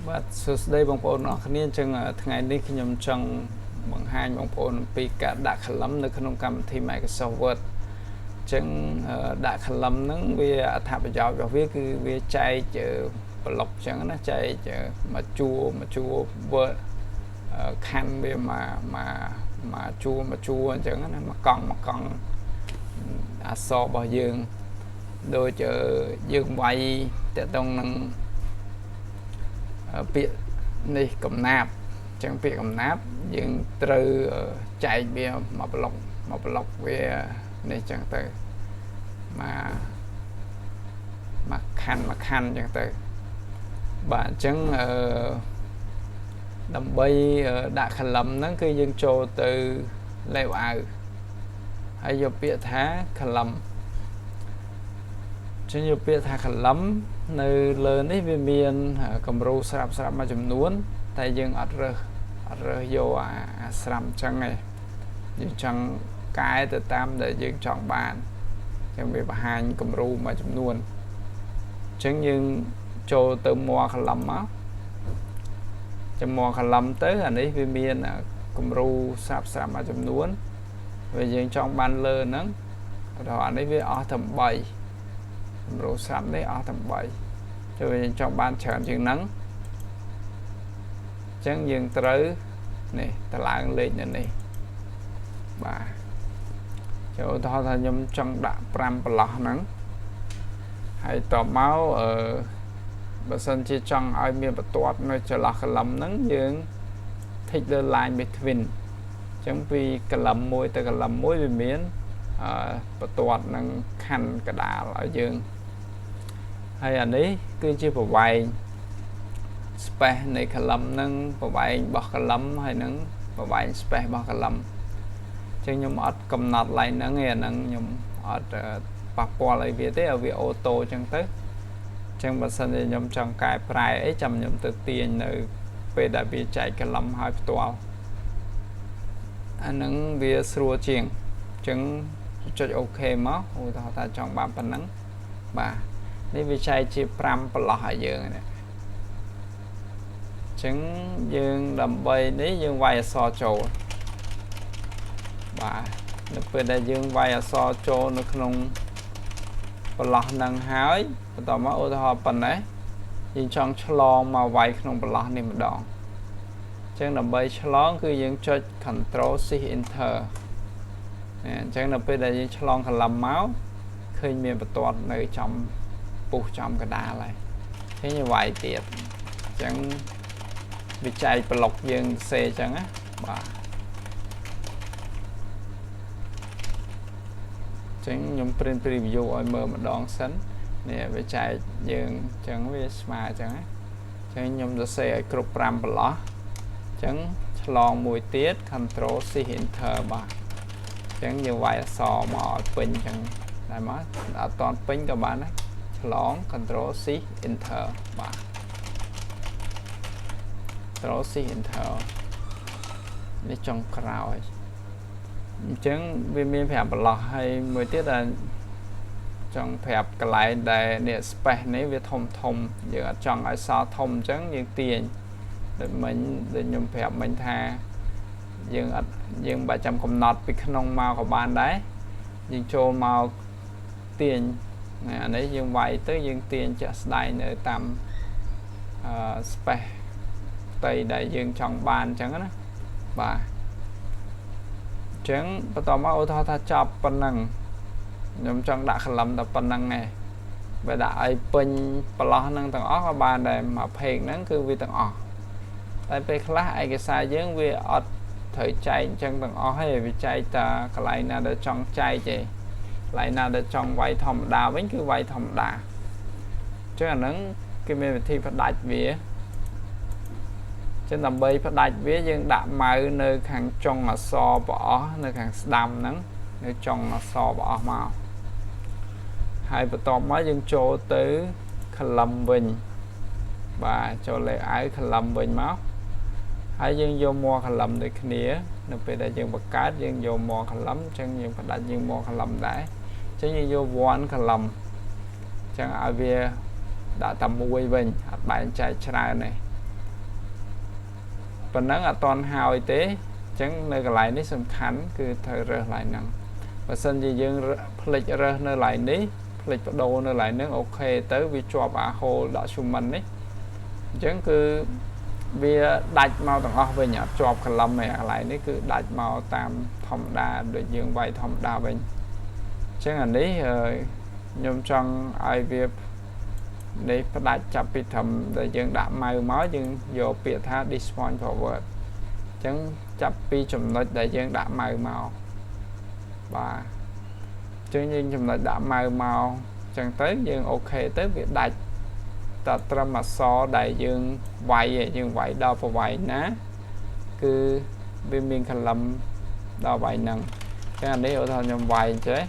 បាទសួស្តីបងប្អូនអរគ្នាអញ្ចឹងថ្ងៃនេះខ្ញុំចង់បង្ហាញបងប្អូនអំពីការដាក់ column នៅក្នុងកម្មវិធី Microsoft Word អញ្ចឹងដាក់ column ហ្នឹងវាអត្ថប្រយោជន៍របស់វាគឺវាចែកប្លុកអញ្ចឹងណាចែកមួយជួរមួយជួរ Word ខណ្ឌវាមកមកមកជួរមួយជួរអញ្ចឹងណាមួយកង់មួយកង់អក្សររបស់យើងដូចយើងវាយតកតងនឹងពាក្យនេះកំណាបអញ្ចឹងពាក្យកំណាបយើងត្រូវចែកវាមួយប្លុកមួយប្លុកវានេះអញ្ចឹងទៅមកមកខណ្ឌមួយខណ្ឌអញ្ចឹងទៅបាទអញ្ចឹងអឺដើម្បីដាក់ column ហ្នឹងគឺយើងចូលទៅ layout ហើយយកពាក្យថា column ចឹងយកពាក្យថា column នៅលើនេះវាមានគំរូស្រាប់ស្រាប់មួយចំនួន តែយើងអត់រើសយកអាស្រាប់ចឹងឯងយើងចង់កែទៅតាមដែលយើងចង់បានចឹងវាបង្ហាញគំរូមួយចំនួនចឹងយើងចូលទៅ more column មកចាំ more column ទៅអានេះវាមានគំរូស្រាប់ស្រាប់មួយចំនួនវាយើងចង់បានលើហ្នឹងដល់អានេះវាអស់តែ3គំរូស្រាប់នេះអស់តែ3ចូលយើងចង់បានច្រើនជាងហ្នឹងអញ្ចឹងយើងត្រូវនេះតឡើងលេខនៅនេះបាទចូលឧទាហរណ៍ថាខ្ញុំចង់ដាក់5ប្រឡោះហ្នឹងហើយតមកអឺបើសិនជាចង់ឲ្យមានបន្ទាត់នៅចន្លោះ column ហ្នឹងយើង tick លើ line between អញ្ចឹងពី column មួយទៅ column មួយវាមានអឺបន្ទាត់នឹងខណ្ឌកដាលឲ្យយើងហើយអានេះគឺជាប្រវែង space នៃ column ហ្នឹងប្រវែងរបស់ column ហើយនឹងប្រវែង space របស់ column អញ្ចឹងខ្ញុំអត់កំណត់ line ហ្នឹងទេអាហ្នឹងខ្ញុំអត់ប៉ះពាល់អីវាទេឲ្យវា auto អញ្ចឹងទៅអញ្ចឹងបើសិនជាខ្ញុំចង់កែប្រែអីចាំខ្ញុំទៅទាញនៅពេលដែលវាចែក column ឲ្យផ្ទាល់អាហ្នឹងវាស្រួលជាងអញ្ចឹងចុច OK មកឧទាហរណ៍ថាចង់បានប៉ុណ្ណឹងបាទនេះវាចែកជា5ប្រឡោះឲ្យយើងនេះអញ្ចឹងយើងដើម្បីនេះយើងវាយអក្សរចូលបាទនៅពេលដែលយើងវាយអក្សរចូលនៅក្នុងប្រឡោះហ្នឹងហើយបន្តមកឧទាហរណ៍ប៉ុណ្ណេះយើងចង់ឆ្លងមកវាយក្នុងប្រឡោះនេះម្ដងអញ្ចឹងដើម្បីឆ្លងគឺយើងចុច Control Shift Enter អញ្ចឹងនៅពេលដែលយើងឆ្លង column មកឃើញមានបន្ទាត់នៅចំពុះចំកដាលហើយឃើញវាយទៀតអញ្ចឹងវាចែកប្លុកយើងសេអញ្ចឹងណាបាទអញ្ចឹងខ្ញុំ print preview ឲ្យមើលម្ដងសិននេះវាចែកយើងអញ្ចឹងវាស្មើអញ្ចឹងណាអញ្ចឹងខ្ញុំសរសេរឲ្យគ្រប់5ប្រឡោះអញ្ចឹងឆ្លងមួយទៀត Control Shift Enter បាទអញ្ចឹងយើងវាយអក្សរមកឲ្យពេញអញ្ចឹងដែរមកអត់តន់ពេញក៏បានដែរឆ្លង Control Shift Enter បាទ Control Shift Enter នេះចុងក្រោយអញ្ចឹងវាមាន5ប្រឡោះហើយមួយទៀតដែលចង់ប្រាប់កន្លែងដែលនេះ space នេះវាធំធំយើងអត់ចង់ឲ្យសល់ធំអញ្ចឹងយើងទាញដូចមិញដូចខ្ញុំប្រាប់មិញថាយើងអត់យើងបាច់ចាំកំណត់ពីក្នុងមកក៏បានដែរយើងចូលមកទាញអានេះយើងវាយទៅយើងទាញជាក់ស្ដែងនៅតាមអឺ space ផ្ទៃដែលយើងចង់បានអញ្ចឹងណាបាទអញ្ចឹងបន្តមកឧទាហរណ៍ថាចប់ប៉ុណ្ណឹងខ្ញុំចង់ដាក់ column តែប៉ុណ្ណឹងឯងបើដាក់ឲ្យពេញប្រឡោះហ្នឹងទាំងអស់ក៏បានដែរមួយ page ហ្នឹងគឺវាទាំងអស់តែពេលខ្លះឯកសារយើងវាអត់ត្រូវចែកអញ្ចឹងទាំងអស់ទេវាចែកតែកន្លែងណាដែលចង់ចែកទេកន្លែងណាដែលចង់វាយធម្មតាវិញគឺវាយធម្មតាអញ្ចឹងអាហ្នឹងគេមានវិធីផ្ដាច់វាចឹងដើម្បីផ្ដាច់វាយើងដាក់ mouse នៅខាងចុងអក្សរប្រអស់នៅខាងស្ដាំហ្នឹងនៅចុងអក្សរប្រអស់មកហើយបន្ទាប់មកយើងចូលទៅ column វិញបាទចូល layout column វិញមកហើយយើងយក more column ដូចគ្នានៅពេលដែលយើងបង្កើតយើងយក more column អញ្ចឹងយើងផ្ដាច់យើង more column ដែរអញ្ចឹងយើងយក one column អញ្ចឹងឲ្យវាដាក់តែមួយវិញអត់បែងចែកច្រើនទេ ប៉ុណ្ណឹងអត់តន់ហើយទេអញ្ចឹងនៅកន្លែងនេះសំខាន់គឺត្រូវរើសកន្លែងហ្នឹងបើសិនជាយើងភ្លេចរើសនៅកន្លែងនេះភ្លេចបដូរនៅកន្លែងហ្នឹង OK ទៅវាជាប់អា whole document នេះអញ្ចឹងគឺវាដាច់មកទាំងអស់វិញអត់ជាប់ column ទេកន្លែងនេះគឺដាច់មកតាមធម្មតាដូចយើងវាយធម្មតាវិញអញ្ចឹងអានេះខ្ញុំចង់ឲ្យវានេះផ្ដាច់ចាប់ពីត្រឹមដែលយើងដាក់ mouse មកយើងយកពាក្យថា this point forward អញ្ចឹងចាប់ពីចំណុចដែលយើងដាក់ mouse មកបាទអញ្ចឹងយើងចំណុចដាក់ mouse មកអញ្ចឹងទៅយើង OK ទៅវាដាច់តែត្រឹមអក្សរដែលយើងវាយយើងវាយដល់ប្រវែងណាគឺវាមាន column ដល់វាយហ្នឹងអញ្ចឹងអានេះឧទាហរណ៍ខ្ញុំវាយចេះ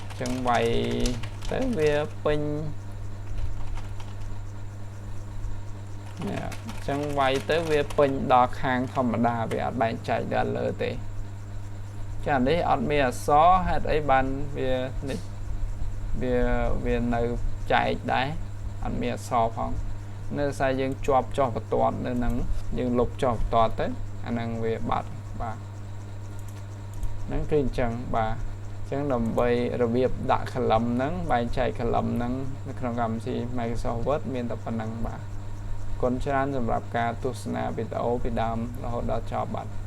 អញ្ចឹងវាយទៅវាពេញនេះអញ្ចឹងវាយទៅវាពេញដល់ខាងធម្មតាវាអត់បែងចែកដល់លើទេចានេះអត់មានអក្សរហេតុអីបានវានេះវាវានៅចែកដែរអត់មានអក្សរផងនៅសារយើងជាប់ចុះបន្ទាត់នៅនឹងយើងលុបចុះបន្ទាត់ទៅអាហ្នឹងវាបាត់បាទហ្នឹងគឺអញ្ចឹងបាទអញ្ចឹងដើម្បីរបៀបដាក់ column ហ្នឹងបែងចែក column ហ្នឹងនៅក្នុងកម្មវិធី Microsoft Word មានតែប៉ុណ្ណឹងបាទគុណច្រើនសម្រាប់ការទស្សនាវីដេអូពីដើមរហូតដល់ចប់បាទ។